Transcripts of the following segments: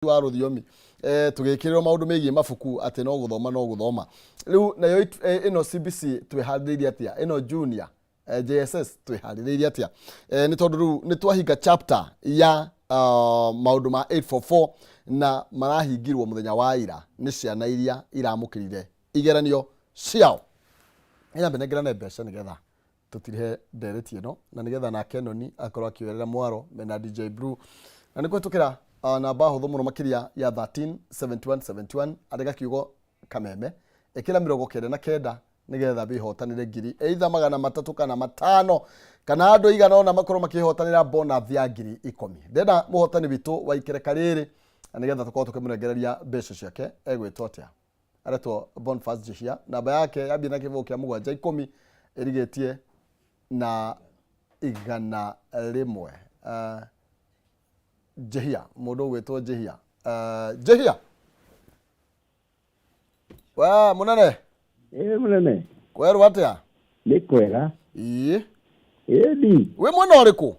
Wa rũthiomi tũgĩkĩrĩrwo maũndũ megiĩ mabuku atĩ no gũthoma no gũthoma. Rĩu nayo ĩno CBC twĩharĩrĩirie atĩa? Ĩno junior JSS twĩharĩrĩirie atĩa? Nĩ tondũ rĩu nĩ twahinga chapter ya maũndũ ma 844 na marahingirwo mũthenya wa ira nĩ ciana iria iramũkĩrire igeranio ciao. Nyambe nengerane mbeca nĩgetha tũtirihe ndereti ĩno na nĩgetha nake Noni akorwo akĩoerera mwaro mena DJ Blue na nĩ kũhetũkĩra namba hũthũ mũno makĩria ya 137171. Andĩka kiugo "kameme", ĩkĩra 99 nĩgetha wĩhotanĩre ngiri either 300 kana 500 kana andũ igana ona makorwo makĩhotanĩra bonus ya 10,000. Ndenda mũhotani witũ wa ikereka rĩrĩ na nĩgetha tũkorwo tũkĩmũnengereria mbeca ciake. Egwĩtwo atĩa? Aretwo Boniface Njihia. Namba yake yambia na kĩbũgũ kĩa 7 10 ĩrigĩtie na 100. Njihia, mũndũ ũgwĩtwo Njihia. Njihia we mũnene. Ĩ mũnene. Kwerwo atĩa? Nĩ kwega. Ĩĩ. Ĩni. Wĩ mwena ũrĩkũ?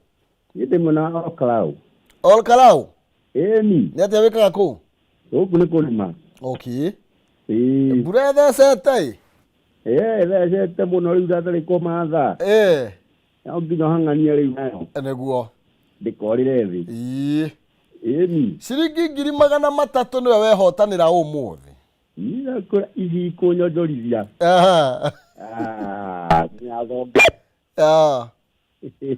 Niĩ ndĩ mwena wa Olkalau. Olkalau? Ĩni. Nĩ atĩa wĩkaga kũu? Gũkũ nĩ kũrĩma. Okay. Ĩĩ. Mbura ĩthecete ĩ? Ĩĩ, ĩthecete mũno rĩu ndatarĩ kũmatha. No nginya ũhang'anie rĩu nayo. Nĩguo. Ndĩkorĩre thĩ. Ĩĩ. Ĩni. Ciringi 300,000 nĩwe wehotanĩra ũmũthĩ. Ira ici kũnyonjorithia. Ah, nyathonga.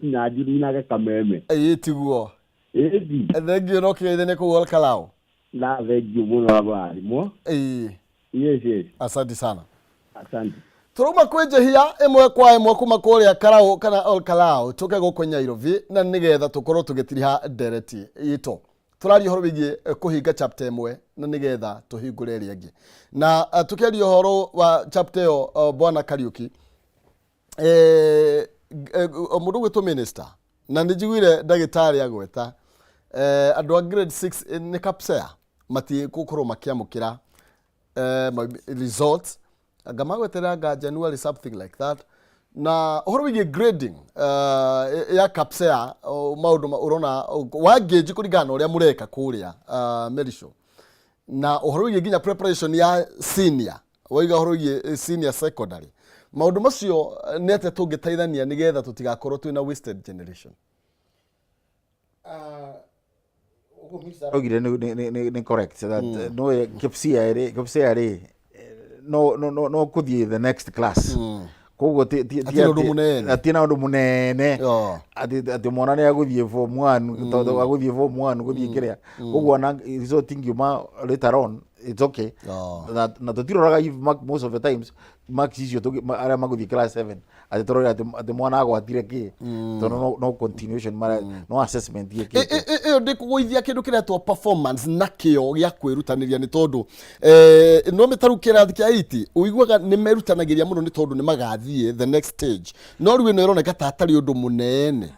Na njirinage kameme. Ĩĩ, tiguo? Ĩni. Thengiũ no kĩgeithanie kũu Olkalau. Na thengiũ mũno abarimũ. Yes. Asante sana. Asante. Tũrauma kwĩ Njehia ĩmwe kwa ĩmwe kuma kũrĩa Karau kana Olkalau tũke gũkũ Nyairobi na nĩgetha tũkorwo tũgĩtiriha ndereti itũ. Tũraria ũhoro wĩgiĩ kũhinga chapter ĩmwe na nĩgetha tũhingũre ĩrĩa ĩngĩ. Na tũkĩaria ũhoro wa chapter ĩyo, Bwana Kariuki, mũndũ ũgwĩtwo minister na nĩ njiguire ndagĩtarĩ agweta andũ a grade 6 nĩ KPSEA matigũkorwo makĩamũkĩra results anga magweterera anga January, something like that. Na ũhoro wĩgiĩ grading ya KPSEA, maũndũ ũrona wangĩnji kũringana na ũrĩa mũreka kũrĩa Merisho na ũhoro wĩgiĩ nginya preparation ya senior, waiga ũhoro wĩgiĩ senior secondary, maũndũ macio nĩ atĩa tũngĩteithania nĩgetha tũtigakorwo twĩna wasted generation? Ũguo minister araugire nĩ correct that no KPSEA rĩ, KPSEA rĩ, no kũthiĩ the next class, koguo ti Hatirĩ ũndũ mũnene. Hatirĩ na ũndũ mũnene atĩ mwana nĩ agũthiĩ form one, tondũ agũthiĩ form one gũthiĩ kĩrĩa, koguo ona result ingiuma later on, it's okay. Na tũtiroraga if mark, most of the times marks icio arĩa magũthiĩ class 7 atĩ tũrore atĩ mwana agwatire kĩ, tondũ no continuation mara no assessment ĩkĩtwo. Ĩyo ndĩkũgũithia kĩndũ kĩretwo performance na kĩo gĩa kwĩrutanĩria, nĩ tondũ no mĩtaru kĩrathi kĩa 8 ũiguaga nĩ merutanagĩria mũno nĩ tondũ nĩ magathiĩ the next stage, no rĩu ĩno ĩroneka ta hatarĩ ũndũ mũnene.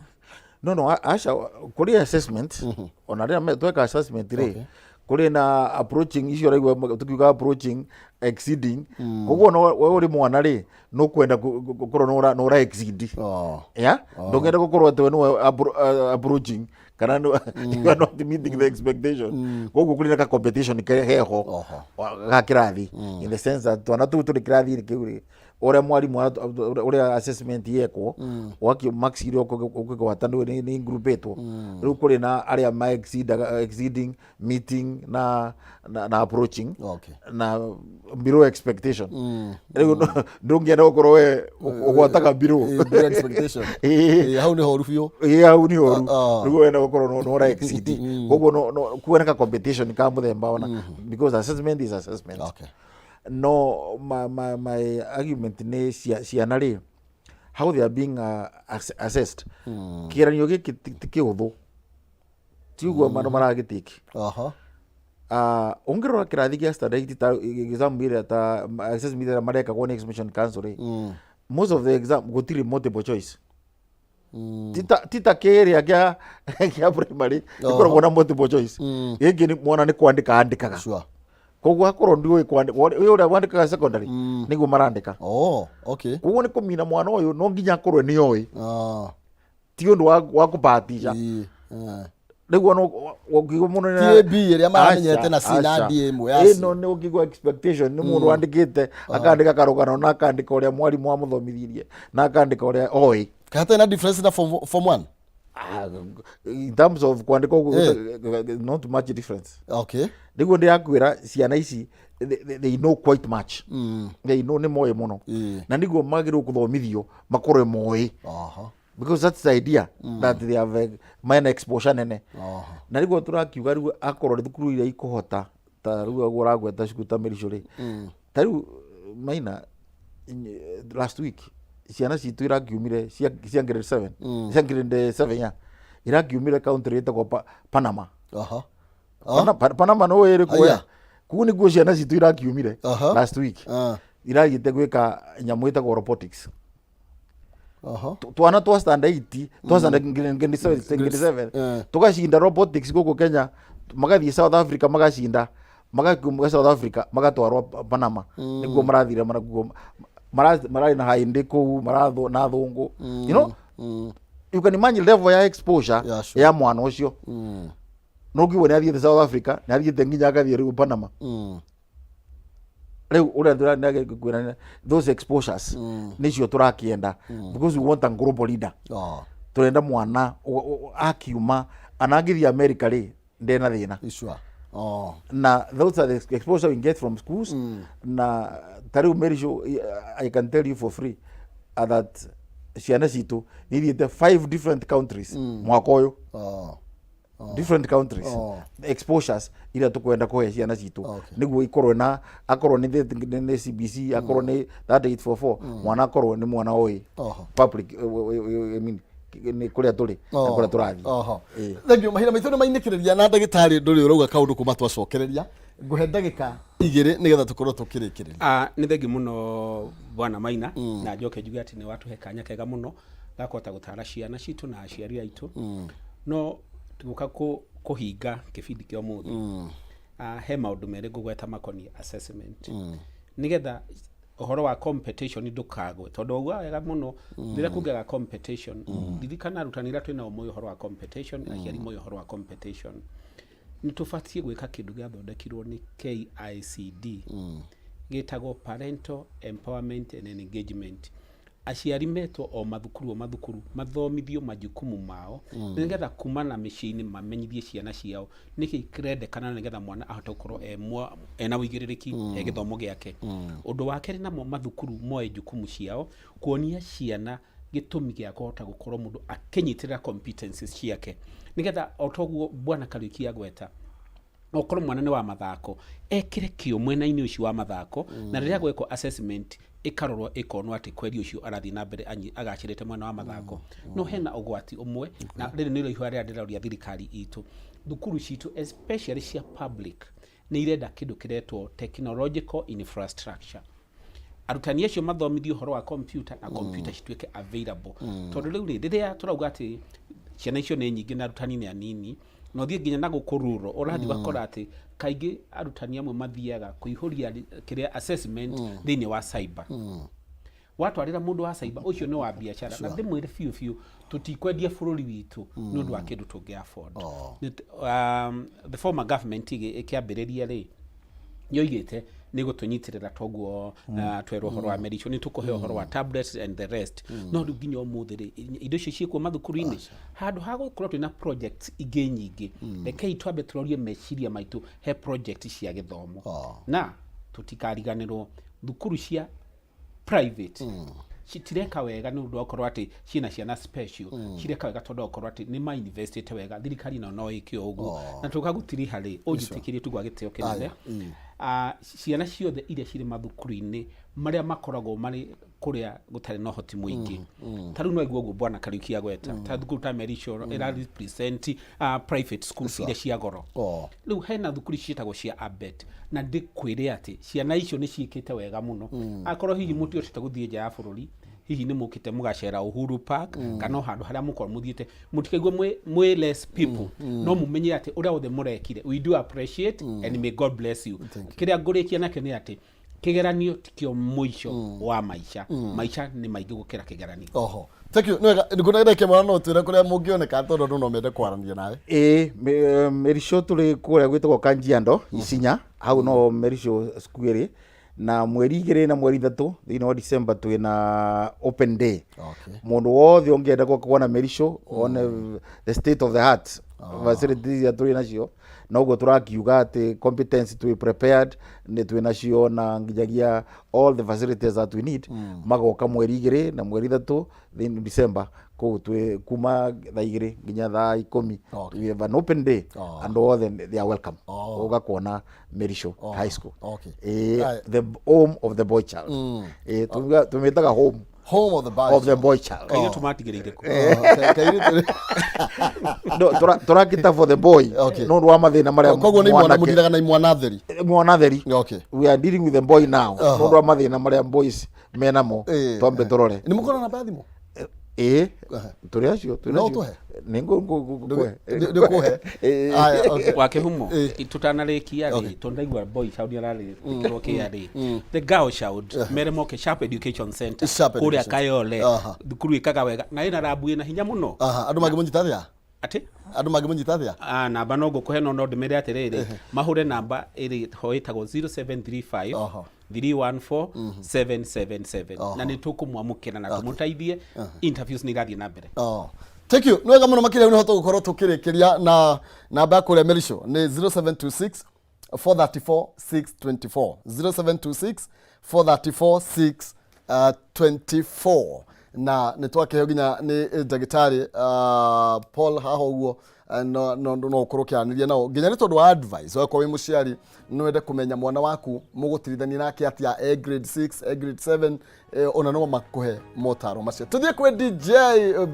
No, aca, kũrĩ assessment ona rĩrĩa tweka assessment rĩ, kũrĩ na approaching icio ũraigua tukiuga approaching, exceeding. Koguo no we ũrĩ mwana rĩ, nũkwenda gũkorwo nĩ ũra exceed. Ya ndũngĩenda gũkorwo atĩ we nĩwe approaching kana you are not meeting the expectation. Koguo kũrĩ na ka competition heho ga kĩrathi, in the sense that twana tũu tũrĩ kĩrathi-inĩ kĩu rĩ, ũrĩa mwarimũ ũrĩa assessment yekwo wakio marks iria ũkĩgwata nĩ ngrupĩtwo. Rĩu kũrĩ na arĩa ma exceeding, meeting na approaching na below expectation. Rĩu ndũngĩenda gũkorwo we ũgwataga below. Below expectation. Hau nĩ horu biũ. Ĩĩ, hau nĩ horu. Rĩu wenda gũkorwo no ũra exceed, koguo no kuoneka competition ka mũthemba ona, because assessment is assessment. No my argument nĩ ciana rĩ, how they are being assessed. Kĩgeranio gĩkĩ ti kĩhũthũ, ti ũguo andũ maragĩtĩki. Ũngĩrora kĩrathi gĩa standard 8 ta exam ĩrĩa ta assessment ĩrĩa marekagwo nĩ Examination Council rĩ, most of the exam gũtirĩ multiple choice. Tita kĩrĩa kĩa primary ĩkoragwo na multiple choice. Gĩkĩ nĩ mwana nĩ kwandĩka andĩkaga. Koguo akorwo ndiũĩ kwandĩka ũyũ ũrĩa wandĩkaga secondary nĩguo marandĩka. Oh, okay. Koguo nĩ kũmina mwana ũyũ no nginya akorwo nĩ oĩ, ti ũndũ wa kũbahatisha. Rĩu ona ũngĩigua mũndũ Ti A, B ĩrĩa maramenyete na C na D ĩmwe ya C. Ĩno nĩ ũngĩigua expectation nĩ mũndũ wandĩkĩte, akandĩka karũgano na akandĩka ũrĩa mwarimũ amũthomithirie na akandĩka ũrĩa oĩ. Kaĩ hatarĩ na difference na form 1? Ah, in terms of kwandĩka ũguo, not much difference. Nĩguo ndĩrakwĩra ciana ici they know quite much. They know, nĩ moĩ mũno. Na nĩguo magĩrĩirwo kũthomithio makorwo moĩ. Because that's the idea that they have mena exposure nene. Na nĩguo tũrakiuga rĩu akorwo nĩ thukuru iria ikũhota ta rĩu ũguo ũragweta cukuru ta Merico rĩ, ta rĩu Maina, last week ciana citũ irakiumire cia grade 7, cia grade 7 ya irakiumire country ĩtagwo Panama. Panama no ĩrĩ kuo. Aya. Kuu nĩkuo ciana citũ irakiumire last week. Irathiĩte gwĩka nyamũ ĩtagwo robotics. Twana twa standard 8, twa standard grade 7, grade 7 tugacinda robotics gũkũ Kenya, magathiĩ South Africa magacinda, magakiuma South Africa magatwarwo Panama. Nĩkuo marathire, marakuo mararĩ na haindĩ kũu marathwo na athũngũ. You can imagine level ya exposure ya mwana ũcio. No ngiuga nĩ athiĩte South Africa, nĩ athiĩte nginya agathiĩ rĩu Panama. Rĩu ũrĩa ndĩrakwĩra, those exposures nĩcio tũrakĩenda because we want a global leader. Tũrenda mwana akiuma ana angĩthiĩ America rĩ, ndena thĩna. Na those are the exposure we get from schools. Na ta rĩu Merico, I can tell you for free that ciana citũ nĩ ithiĩte five different countries mwaka ũyũ. Different countries. Exposures iria tukwenda kuhe ciana citũ nĩguo ikorwo na akorwo nĩ CBC, akorwo nĩ 3844, mwana akorwo nĩ mwana ũĩ public, I mean, nĩ kũrĩa tũrĩ na kũrĩa tũrathiĩ. Thank you. Mahinda maitũ nĩ mainĩkĩrĩria na ndagĩtarĩ ndũrĩ ũrauga kaũndũ kuma twacokereria. Ngũhe ndagĩka 2 nĩgetha tũkorwo tũkĩrĩkĩrĩria. Ah, nĩ thengi mũno bwana Maina, na njoke njuge atĩ nĩ watũhe kanya kega mũno ga kũhota gũtara ciana citũ na aciari aitũ. No tũgũka kũhinga kĩbindi kĩa ũmũthĩ, ah, he maũndũ merĩ ngũgweta makoniĩ assessment nĩgetha ũhoro wa competition ndũkagwe, tondũ wauga wega mũno rĩrĩa kũngĩaga competition. Ririkana arutani arĩa twĩnao moĩ ũhoro wa competition, aciari moĩ ũhoro wa competition. Nĩ tũbatiĩ gwĩka kĩndũ gĩathondekirwo nĩ KICD gĩtagwo parental empowerment and engagement. Aciari metwo o mathukuru mathomithio majukumu mao nĩgetha kuma na mĩciĩ-inĩ mamenyithie ciana ciao nĩkĩ kĩrendekana nĩgetha mwana ahote gũkorwo ena ũigĩrĩrĩki he gĩthomo gĩake. Ũndũ wa kerĩ, namo mathukuru moe jukumu ciao kuonia ciana gĩtũmi gĩa kũhota gũkorwo mũndũ akĩnyitĩrĩra competencies ciake, nĩgetha o toguo bwana Kariuki agweta, okorwo mwana nĩ wa mathako, ekĩre kĩo mwena-inĩ ũcio wa mathako, na rĩrĩa gwekwo assessment ĩkarorwo ĩkonwo atĩ kweri ũcio arathiĩ na mbere agacĩrĩte mwena wa mathako. No hena ũgwati ũmwe, na rĩrĩ nĩrĩo ihũa rĩrĩa ndĩroria thirikari itũ. Thukuru citũ, especially cia public, nĩ irenda kĩndũ kĩretwo technological infrastructure. Arutani acio mathomithio ũhoro wa computer na computer cituĩke available, tondũ rĩu rĩ, rĩrĩa tũrauga atĩ ciana icio nĩ nyingĩ na arutani nĩ anini, na ũthiĩ nginya na gũkũ rural, ũrathiĩ ũgakora atĩ kaingĩ arutani amwe mathiaga kũihũria kĩrĩa assessment thĩinĩ wa cyber. Watwarĩra mũndũ wa cyber ũcio nĩ wa biacara, na ndĩmwĩre biũ biũ, tũtikwendia bũrũri witũ nĩ ũndũ wa kĩndũ tũngĩ afford. The former government ĩkĩambĩrĩria rĩ, yoigĩte nĩ gũtũnyitĩrĩra toguo twerwo ũhoro wa Merico nĩ tũkũhe ũhoro wa tablets and the rest, no rĩu nginya ũmũthĩ rĩ, indo icio ciĩkuo mathukuru-inĩ? Handũ ha gũkorwo twĩna projects ingĩ nyingĩ, rekei twambe tũrorie meciria maitũ he project cia gĩthomo. Na tũtikariganĩrwo thukuru cia private citireka wega nĩ ũndũ wa gũkorwo atĩ ciĩna ciana special, cireka wega tondũ wa gũkorwo atĩ nĩ mainvestĩte wega. Thirikari nayo no ĩke o ũguo. Na tũka gũtiriha rĩ, ũnjĩtĩkĩrie tu gwa gĩtĩo kĩnene. Aya. Ah, ciana ciothe iria cirĩ mathukuru-inĩ marĩa makoragwo marĩ kũrĩa gũtarĩ na ũhoti mũingĩ, ta rĩu no aigua ũguo bwana Kariuki agweta, ta thukuru ta Merico ĩra represent private schools iria cia goro. Rĩu hena thukuru ciĩtagwo cia ABET, na ndĩkwĩre atĩ ciana icio nĩ ciĩkĩte wega mũno. Akorwo hihi mũtiotete gũthiĩ nja ya bũrũri, hihi nĩ mũkĩte mũgacera Uhuru Park kana o handũ harĩa mũkorwo mũthiĩte, mũtikaigua mwĩ less people, no mũmenye atĩ ũrĩa wothe mũrekire, we do appreciate and may God bless you. Kĩrĩa ngũrĩkia nakĩo nĩ atĩ kĩgeranio tikĩo mũico wa maica. Maica nĩ maingĩ gũkĩra kĩgeranio. Oho. Thank you. Nĩ wega, ngũna ndagĩka ĩmwe no twĩre kũrĩa mũngĩoneka tondũ andũ no mende kwaranĩria nawe. Ĩĩ, Merisho tũrĩ kũrĩa gwĩtagwo Kanjiando, Isinya, hau no Merisho cukuru ĩrĩ, na mweri 2 na mweri 3 thĩinĩ wa December twĩ na open day. Mũndũ wothe ũngĩenda gũka kuona Merisho, one the state of the art facilities iria tũrĩ nacio, noguo tũrakiuga atĩ competence twĩ prepared nĩ twĩ nacio na nginyagia all the facilities that we need, magoka mweri 2 na mweri 3 thĩinĩ December kũu twĩ kuma thaa 2 nginya thaa 10. We have an open day. Andũ othe they are welcome gũka kuona Merisho High School. The home of the boy child. Tũmĩtaga home Home of the boy of the boy child. Kairĩtu matigĩrĩire kũ? Kairĩtu. No, tũrakita for the boy. No ũndũ wa mathĩna marĩa Koguo nĩ imwana mwanake- mũndiraga na imwana theri. Mwana theri. We are dealing with the boy now. No ũndũ wa mathĩna marĩa boys menamo, twambe tũrore. Nĩ mũkorwo na namba ya thimũ? Ĩĩ, tũrĩ acio, twĩ No nacio. ũtũhe? Nĩ ngũkũhe. Ndĩkũhe. Aya, okay. Wa kĩhumo tũtanarĩkia rĩ, tondũ ndaigua boy child nĩararĩkĩrwo kĩa rĩ, the girl child mere moke Sharp Education Center Sharp kũrĩa Education. Kayole, thukuru ĩkaga wega na ĩna rabu ĩna hinya mũno. Andũ mangĩmũnyita atĩa? Atĩ? Andũ mangĩmũnyita atĩa? Namba no ngũkũhe, no ndĩmere atĩrĩrĩ, mahũre namba ĩrĩ ho ĩtagwo 0735 314 777, na nĩ tũkũmwamũkĩra na tũmũteithie. Interviews nĩ irathiĩ na mbere. Thank you. Nĩ wega mũno makĩria, nĩ hoto gũkorwo tũkĩrĩkĩria na namba ya kũrĩa Merisho nĩ 0726 434 624, 0726 434 624, na nĩ twakĩheo nginya nĩ ndagĩtarĩ Paul haha ũguo, no no no ũkorwo ũkĩaranĩria nao nginya nĩ tondũ wa advice. Wakorwo wĩ mũciari no wende kũmenya mwana waku mũgũtirithania nake atĩa e grade 6, e grade 7, ona no makũhe motaro macio. Tũthiĩ kwĩ DJ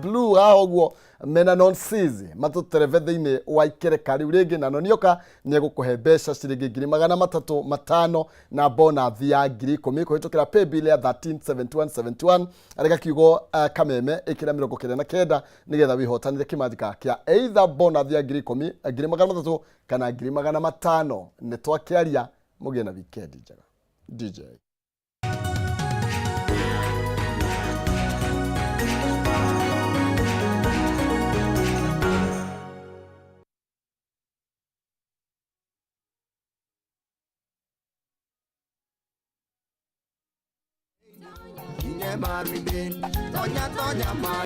Blue haha ũguo mena nonsizi matũtereve thĩinĩ wa ikereka rĩu rĩngĩ, na nonioka nĩ egũkũhe mbeca ciringi 305,000 na bonathi ya 10,000 kũhĩtũkĩra paybill ya 137171, arĩ kiugo kameme ĩkĩra 99 nĩgetha wĩhotanĩre kĩmanjĩka kĩa either bonathi ya 10,000, 300,000 kana 500,000. Nĩ twakĩaria, mũgĩe na wikendi njega. DJ. Tonya, tonya, ma.